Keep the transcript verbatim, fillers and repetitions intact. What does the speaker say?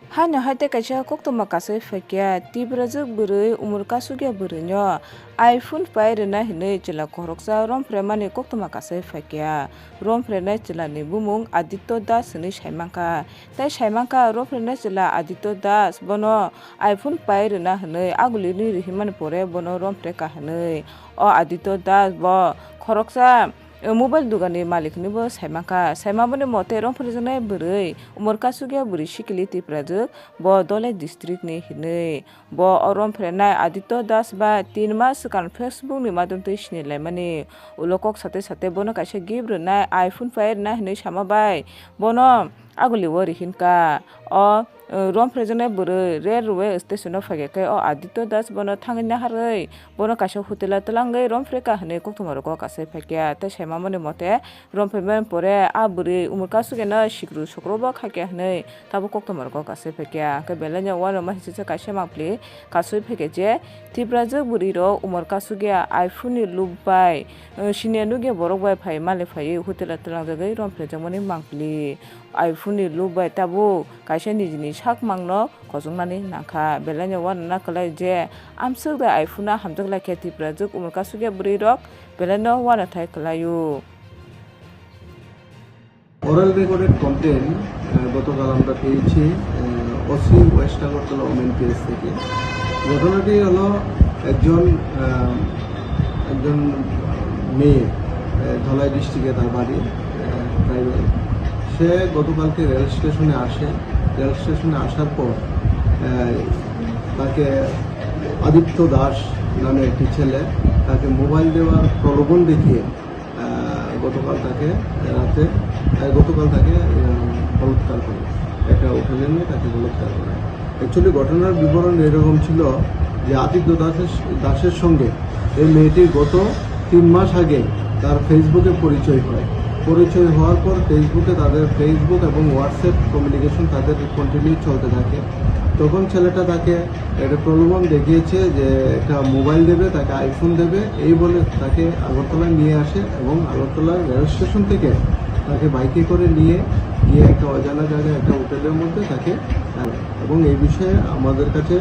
Haino hai tei kaisa koktwma kasai phaikya, Tiprajwk bwrwi umor kasugya bwrwino iPhone pai rwna hinwi chwla khoroksa romphre mani koktwma kasai phaikya. Romphrena chwlani bumung Aditya Das hinwi saimankha. Tei saimankha romphrena chwla Aditya Das bono iPhone pai rwna hinwi agulini rihimani pore bono romphre ka hinwi. O Aditya Das bo khoroksa, eh, mobile dugani malik hinwi bo saimankha. Saimaboni mote romphrejaknai bwrwi umor kasugya bwrwi sikili Tiprajwk bo Dhalai district ni hinwi. Bo o romphrennai Aditya Das bai tin mas swkang Facebook ni madum twi sinilaimani. Ulo kok sate sate bono kaisa gift rwnai, iPhone pai rwna hinwi sama bai bono agulio rihinkha. O, eh, romphrjaknai bwrwi railway station o phaikha khe o Aditya Das bono thangwi naharwi bono kaisa hotel o twlangwi romphrekha hinwi koktwma rogo kasai phaikha. Tei saimamani mote, romphemani pore a bwrwi umor kasugeno sikru sokrobo khaikha hinwi tabuk koktwma rogo kasai phaikha. Hwnkhe belai no uanama hinkhe kaisa mangpili kasui phaikha je Tiprajwk bwrwi rok umor kasugya iPhone ni loop bai, eh, siniya nukya borok bai phai mali phaiwi hotel o twlangjagwi romphrjakmani mangpili. iPhone ni loop bai tabuk kaisa nijini sak mangno kochoknani nangkha. Belai no uanana kwlai je amswk da iPhone no hamjak laikha Tiprajwk umor kasugya bwrwi rok. Belai no uanathai kwlaio. Oral recorded complaint, আহ, গতকাল আমরা পেয়েছি, আহ, OC west Agartala women PS থেকে। ঘটনাটি হলো একজন, আহ, একজন মেয়ে, আহ, ধলাই ডিস্ট্রিক্টে তার বাড়ি, আহ, ট্রাইবাল। সে গতকালকে রেল স্টেশনে আসে। রেল স্টেশনে আসার পর, আহ, তাকে আদিত্য দাস নামে একটি ছেলে তাকে মোবাইল দেওয়ার প্রলোভন দেখিয়ে আহ, গতকাল তাকে রাতে, আহ, গতকাল তাকে, আহ, বলাৎকার করে, একটা হোটেলে নিয়ে তাকে বলাৎকার করে। অ্যাকচুয়ালি ঘটনার বিবরণ এরকম ছিল যে আদিত্য দাসের, দাসের সঙ্গে এই মেয়েটির গত তিন মাস আগে তার ফেসবুকে পরিচয় হয়। পরিচয় হওয়ার পর ফেসবুকে তাদের ফেসবুক এবং হোয়াটসঅ্যাপ কমিউনিকেশন তাদের কন্টিনিউ চলতে থাকে। তখন ছেলেটা তাকে একটা প্রলোভন দেখিয়েছে যে একটা মোবাইল দেবে, তাকে আইফোন দেবে, এই বলে তাকে আগরতলায় নিয়ে আসে এবং আগরতলা রেল স্টেশন থেকে তাকে বাইকে করে নিয়ে গিয়ে একটা অজানা জায়গায় একটা হোটেলের মধ্যে তাকে, এবং এই বিষয়ে আমাদের কাছে